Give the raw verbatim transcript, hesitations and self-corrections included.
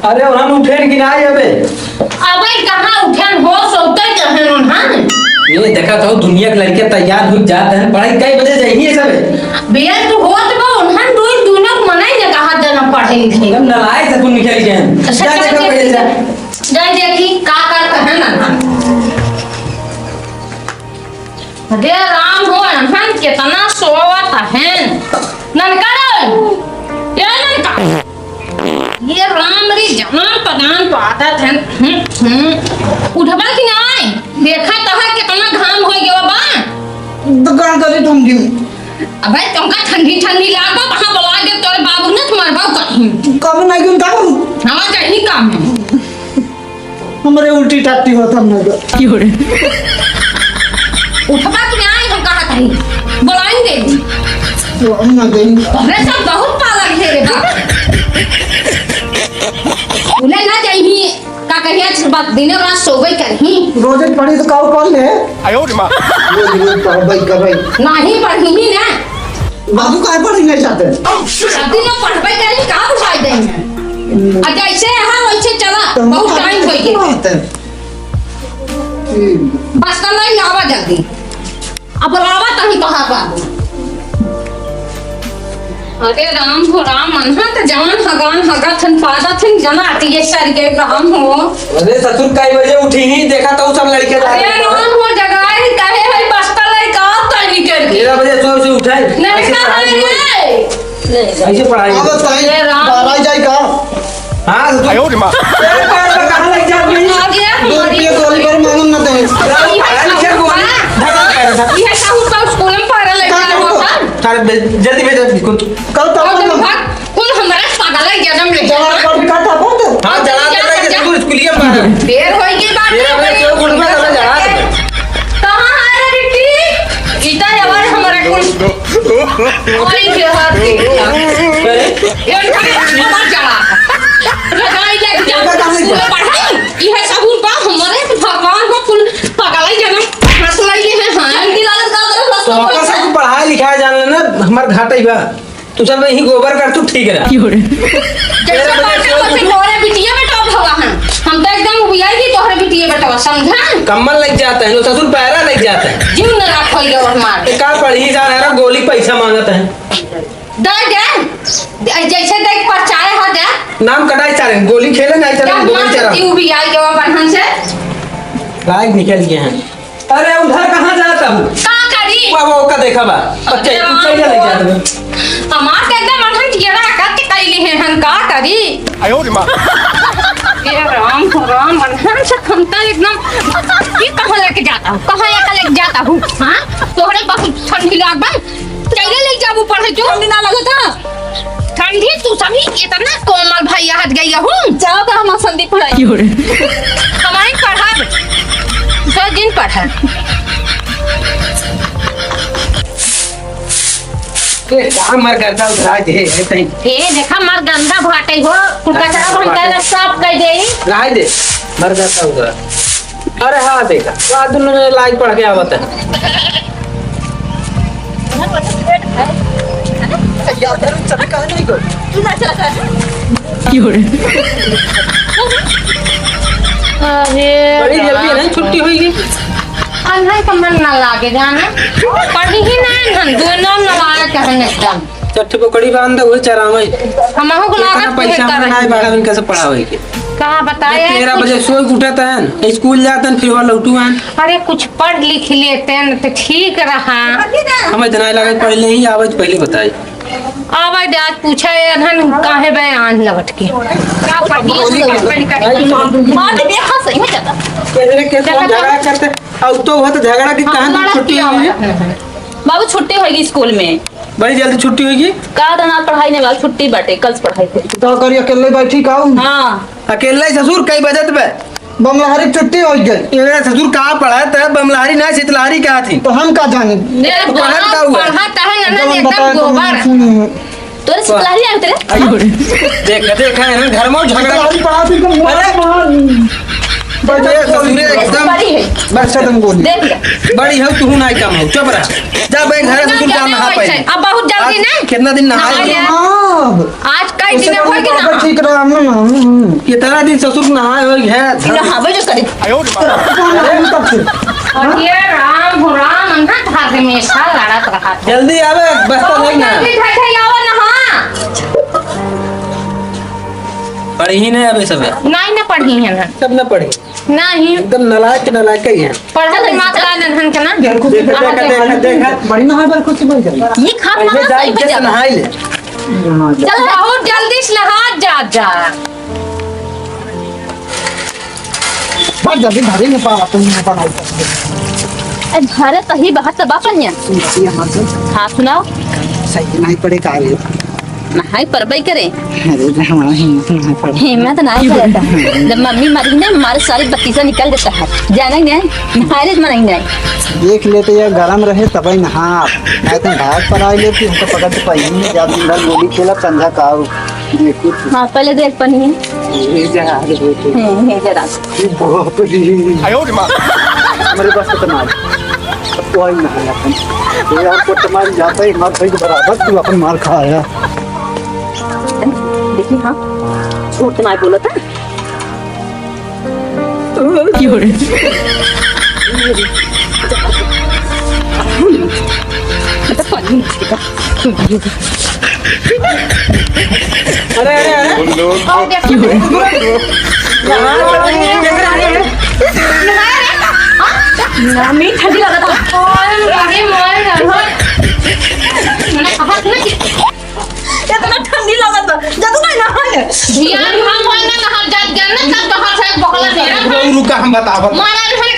अरे, उन्हन उठेन कि नाहीं अबे? अबे, कहाँ उठेन हो, सोते कहेन उन्हन? ये देखा तो, दुनिया के लड़के तैयार होइ जात हैं, पढ़ाई कई बजे जाइए सबे? बेर तो होत बा, उन्हन दुई दुनो मनई न कहा जना पढ़े लिखे। एकदम नालायक से तू निकल गए हैं। अच्छा, जा, जा, देखा जा, पहले जा। जा। जा, देखी, का, का कहेन उन्हन। अरे राम हो, अहन केतना सोवत अहन। ननका रे, ए ननका। ये राम रे, जनान पदान तो आदत है। हम्म, हम्म। उठबा कि नाय? देखा तो है केतना घाम होइ गवा बा। दुकान करे ठंडी में। अबे तुमका ठंडी ठंडी लागो, वहाँ बुला दे तोरे बाबू ने तुम्हारे बाबू कहीं। कब नहीं क्यों था? हाँ, कहीं काम है। हमरे उल्टी टाट्टी होत हम ना। की हो रे? उठबा कि नाय हम कहा कहीं? बुलाएंगे। तो हम ना देंगे। अरे सब बहुत पागल है रे बाप। उन्हें ना चाहिए, का कहिए, आज बात दिने रात सोबे करही। रोजे पढ़ी तो काऊ पढ़ ले। आयो रे माँ। रोज रोज पढ़बई करई। नहीं पढ़ी ही ना। बाबू काहे पढ़े नहीं जाते? अभी ना पढ़बे करी, का बुझाई देंगे? आ जैसे यहाँ वैसे चला, तो बहुत हम टाइम हो गया। बात है। बस्ता नहीं लावा जल्दी। अब लावा तही कहा बाबू। अरे राम हो राम, अनहा त जवान हगान हगा थन पादा थन जना आती है सर के राम हो। अरे ससुर कई बजे उठी ही, देखा तो सब लड़के जा अरे रहे हैं। राम हो, जगाए काहे है, बस्ता लइका आवत है निकल के। तेरह बजे सोए से उठे। नहीं ऐसे कहा पढ़ाई है। नहीं। ऐसे पढ़ाई। अब ताई अरे राम। बारह जाए का? हाँ, तो आयो रे माँ। तेरे पैर में कहाँ लग जाती है? आ गया, दो रुपये गोली पर मालूम ना दे। पढ़ाई लिखे गोली, धक्का कर रहा था। ये सब उसका स्कूल में पढ़ा लग कहाँ रहा था? था? सारे बे-, जल्दी भेजो इसको। कल तो और अपन तुम भाग, कुल हमारा पागल है, जन्म ले। जवान पर भी खाता बहुत। हाँ, जला दे रहा है, जब तू स्कूलिया में पढ़ा। देर होई गई बात तेरा है, अपने चोर गुंडा साला जला दे। कहाँ है रे बिट्टी? इधर आवाज हमारा कुल। ओए के हाथ के। अरे। ये उनका आवाज जला। लगाई ले, जा, स्कूल में पढ़ाई। ये सब उनका हमारे भगवान को कुल पागल है, जन्म हंस लगी है, हाँ। हिंदी लागत का तरफ तो हंस आपका लगी है। सब पढ़ाई लिखाई जान लेना, हमार घाटा ही बा। तू सब यही गोबर कर, तू ठीक रह। की हो रे? जैसे तेरा बात बच्चा है, को सिखोरे बिटिया बेटा भवा हैं। हम तो एकदम उबियाई की तोहरे बिटिया बेटा, समझा? कम्बल लग जाता है, नो ससुर पैरा लग जाता है। जीव न रखो ये और मार। ये का पढ़ी जा रहा, गोली पैसा मांगत है। दे दे। जैसे देख परचाए हो जा। नाम कटाई सारे, गोली खेले नहीं चले, जा गोली मार, चला। जीव उबियाई जो बढ़न से। लाइक निकल गए हैं। अरे, उधर कहाँ जाता हूँ? का करी? वो, वो का देखा बा। अच्छा, अरे तू चल जा, ले जा। हमार तो एकदम अनहन जियरा का के कैली है, हम का करी? आयो रे माँ। ये राम हो राम, अनहन से खमता एकदम। ये कहाँ लेके जाता हूँ? कहाँ लेके लेके जाता हूँ? हाँ? तोहरे बहुत ठंडी लाग बा। कैसे ले जाबू पढ़े तू? ठंडी ना लगता? ठंडी तू सभी इतना कोमल भैया हट गई हूँ। जाओ तो हम संदीप पढ़ाई। क्यों रे? हमारी पढ़ा, दो दिन पढ़ा। ए, का हमार गर्दा उधरा दे, ए, तई। ए, देखा हमार गंदा भाटे हो, कुल कचरा भंगार साफ कर दे। रहा दे, हमार गर्दा उधरा। अरे हाँ, देखा, तो आज तुमने लाइक पढ़ के आवत है। यार, चल, कहाँ नहीं गए? क्यों रे? अरे बड़ी जल्दी है, राम। छुट्टी हुई गई। अनहन का मन ना लागे जाना, पढ़ी ही ना अनहन, दोनों नालायक हन एकदम। चट्टी पकड़ी बांध दे, वही चरावे। हमहू को कितना लागत पैसा बेहतर में है। नहीं बढ़ा, उनका से पढ़ावे के। का बताए, तेरह कुछ बजे सोए के उठत हन, स्कूल जात हन, फिर वहाँ लौटू हन। अरे, कुछ पढ़ लिख लेते न तो ठीक रहा। हम इतना लगे पढ़ ले ही आवे तो पहले बताई। आवे दे, आज पूछा है अनहन काहे बे आन लौट के। का पढ़ लिख लेते न? मार दे, देखा सही में चला। कैसे, कैसे झगड़ा करते? अब तो हुआ तो झगड़ा की कहाँ लड़त छुट्टी हुई है? बाबू, छुट्टी होगी स्कूल में। बड़ी जल्दी छुट्टी होगी। का तो ना पढ़ाई नहीं बा, छुट्टी बाटे, कल से पढ़ाई होगी। तो करी अकेले बैठी का हूँ? हाँ। अकेले ससुर कई बजत बे? बमलहरी छुट्टी हो गई। ये ससुर का पढ़त है, बमलहरी ना, शीतलहरी का थी। तो हम का जाने? ये तो पढ़त का हुआ? पढ़त है ना, जवन एकदम बताए तो गोबर। हम सुने। तोरे शीतलहरी आवे तेरे? आइयो रे। देख, देख, है ना, घर में झगड़ा। शीतलहरी पढ़ा थी तो अरे! मार। ये ससुरे एकदम बड़ी है। बस एकदम गोली। देख ले। बड़ी हो, तू ना कम हो, चुप रह। जा बे घर से, तू जा नहा पाए। अब बहुत जल्दी आज ना। कितना दिन नहा नहा ले। लिया? हाँ। आज कई दिन हो गए ना। ठीक रहा। कितना दिन ससुर नहाए हो गया? नहावे जो करे। अरे, अरे राम हो राम, अंधा था हमेशा लड़त रहा। जल्दी आवे, बस्ता बहुत लेके ना। जल्दी थे, थे, आवा नहा। पढ़ी ही नहीं अबे सब। नहीं ना पढ़ी है ना। सब ना पढ़ी। नहीं। एकदम नालायक के नालायक ही है। पढ़ल दिमाग ला नन्हन के ना। देखो, देखो, देखो, देखो। बड़ी नहाए बर खुशी बन जाए। ये खा पहले खा जाए, सही इज्जत से बजा। नहाई ले। चल, बहुत जल्दी से नहा जा, जा। बहुत जल्दी भारी में पावा, तुम में पावा। ए, भारत ही बहुत बापन या। सुन, ये हमारे से। हाँ, सुनाओ। सही नहीं पड़े का रे। नहाई परबई करे। अरे, हमारा हिम्मत नहीं पड़े। हिम्मत नहीं पड़े था। जब मम्मी मरी ना, हमारे सारे बत्तीसा निकल जाता है। जाना ही नहीं, नहाए रे, मनाई नहीं। देख लेते यार, गरम रहे तबई नहा। नहीं तो भाग पर आ लेती, हमको पकड़ के पाई नहीं। जब दिन भर गोली खेला, संझा का आओ। देखो। हाँ, पहले देख पनी है। ये जा, अरे, देखो। हम्म, ये जरा। ये बहुत ही। आयो रे माँ। हमारे पास तो कमाल। अब तो आई ना है अपन। ये यार, को तुम्हारी जाता ही मार खाई के बराबर, तू अपन मार खाया। देखी, हाँ, झूठ तो ना बोला था। की हो रे? अरे, अरे, अरे। की हो रे? कहाँ से देख रहा है? ना, मी ठंडी लगा था। अरे, मार, मार। मैंने कहा था ना कि इतना ठंडी लागत बा। जा तू नहीं नहाए। धियान हम कोई ना नहा जात, जान ना, तब बाहर से बहला मेरा। रुका, रुका, हम बतावत। मारा रे, हम